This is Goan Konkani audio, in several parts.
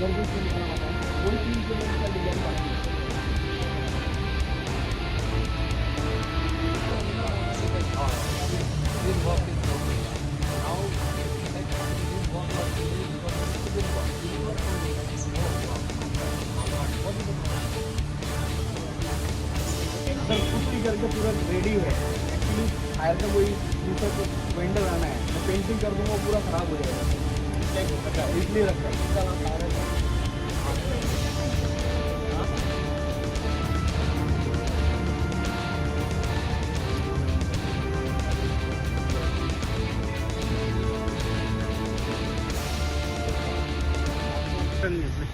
दरगोश में निकला हुआ है, वही 3 किलोमीटर का डिजाइन बाकी है। Civil work is going. Now, like civil work was delayed because of civil work. Civil work is more work. What is the problem? Sir, putty करके पूरा रेडी है। एक्चुअली फायर का कोई दूसरा को वेंडर आना है, मैं पेंटिंग कर दूंगा, वो पूरा खराब हो जाएगा। अच्छा, इसलिए रखा है। इसका नाम फायर है।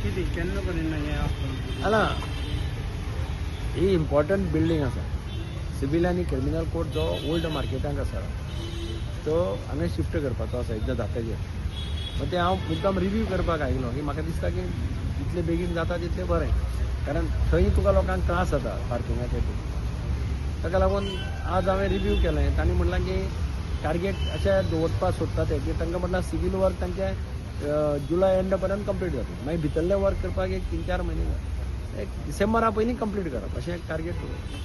कितें केन्ना पर्यंत हें आसतलें? ना, ही इम्पॉर्टंट बिल्डींग आसा। सिवील आनी क्रिमिनल कोर्ट जो ओल्ड मार्केटांत आसा, तो हांगा शिफ्ट करपाचो आसा एकदां जातकीर। मागीर तें हांव मुद्दाम रिव्यू करपाक आयलो की म्हाका दिसता की जितले बेगीन जाता तितलें बरें, कारण थंय तुका लोकांक त्रास जाता पार्किंगाचे बी। ताका लागून आज हांवें रिव्यू केलें। तांणी म्हणलां की टार्गेट अशें दवरपाक सोदता ते की तांकां म्हटल्यार सिवील वर्क तांचें जुलय एंड पर्यंत कंप्लीट जातलें, मागीर भितरलें वर्क करपाक एक 3-4 म्हयने जाय, एक डिसेंबरा पयलीं कंप्लीट करप अशें एक टार्गेट दवरलें।